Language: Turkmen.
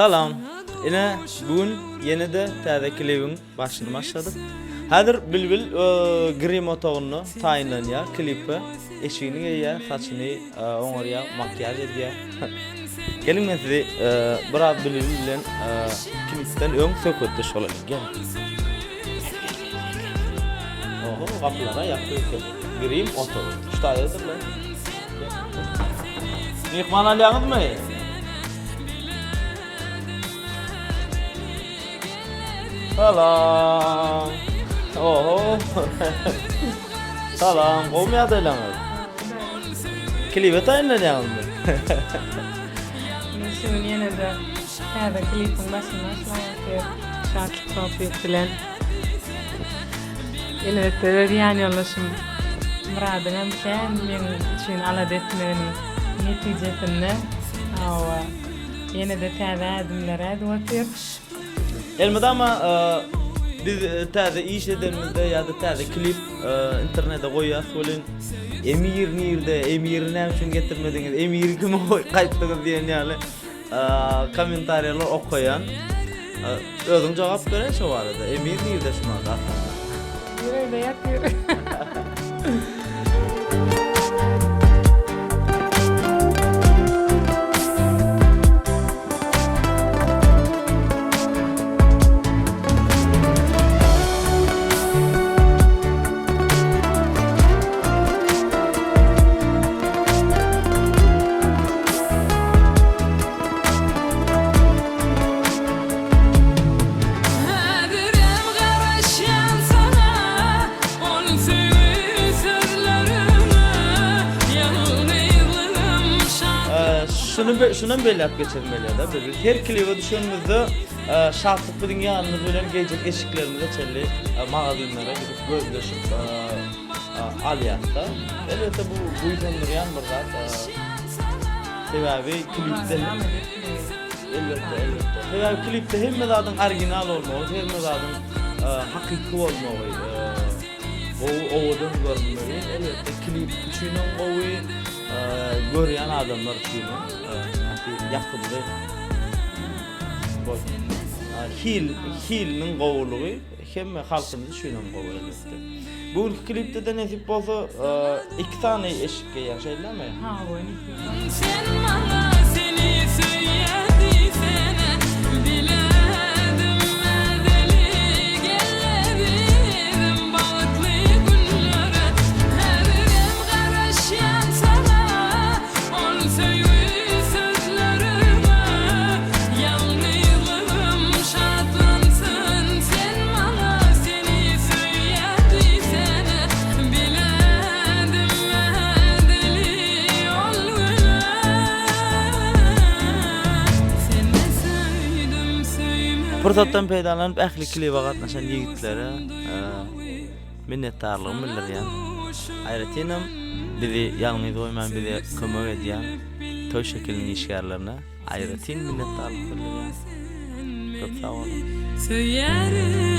Salam. Ine bu gün ýene-de täze klibiň başyny başladyk. Häzir Bilbil grim otagynda taýynlanýar klipe. Eşigini geýýär, saçyny oňarýar, makiýaž edýär. Geliň men sizi biraz Bilbil bilen klipden öň söhbetdeş bolalyň. Geliň. Oho, gapylara ýapyk eken. Grim otagy. Şu taýdadyr-la. Myhman alýaňyzmy? Salam. Oho. Salam. Gowmy ýagdaýlaryňyz? Klibe taýynlanýaňyzmy? Şu gün ýene-de täze klipiň başyny başlaýarys. Şatlyk Topik bilen. Elbetde öz ýanýoldaşym Myradyň hem kän meň üçin alada etmeginiň netijesinde hawa ýene-de täze ädimler ädip otyr. Elmydama biz täze iş edenimizde ýa-da täze klip internete goýýas welin Emir nirde, Emiri näme üçin getirmediňiz, Emiri kime goýup gaýtdyňyz diýen ýaly Kommentariýalar okaýan. Özüň jogap beräý şo barada. Emir nirde şu maňa aslynda? Emir öýde ýatyr. Häzirem garaşýan saňa, ol söýgi sözleriňe, ýalňyzlygym şatlyk. Şuny şunam belläp geçesim gelýär-de, biz her klibe düşenimizde Şatlyk biziň ýanymyz bilen geýjek eşiklerimize çenli magazinlere gidip gözleşip alýas-da. Elbetde bu buýsandyrýan bir zat. Sebäbi klipde Elbetde, elbetde. Sebäbi klipde hemme zadyň original bolmagy, hemme zadyň hakyky bolmagy, gowy, owadan görünmegi, elbetde klip üçinem gowy, görýän adamlar üçinem gaty ýakymly bolsun. Hil, hiliniň gowulygy Hemme halkymyz üçinem gowy elbetde. Bu günki klipde-de nesip bolsa iki sany eşik geýýäň şeýlemi? Hawa nesip bolsa. Sen maňa seni söýýän diýsene Diledim deli gelledim bagtly günlere Häzirem garaşýan saňa ol söýgi sözleriňe Ýalňyzlygym şatlansyn sen maňa seni söýýän diýsene Biledim deli ol güne Seni söýdüm söýmeli Pursatdan peýdalanyp ähli klibe gatnaşan ýigitlere minnetdarlygymy bildirýän. Aýratynam bizi ýalňyz goýman bize kömek edýän Toý şekiliniň işgärlerine. Aýratyn minnetdarlyk bildirýän. Köp sag boluň. Söýerin.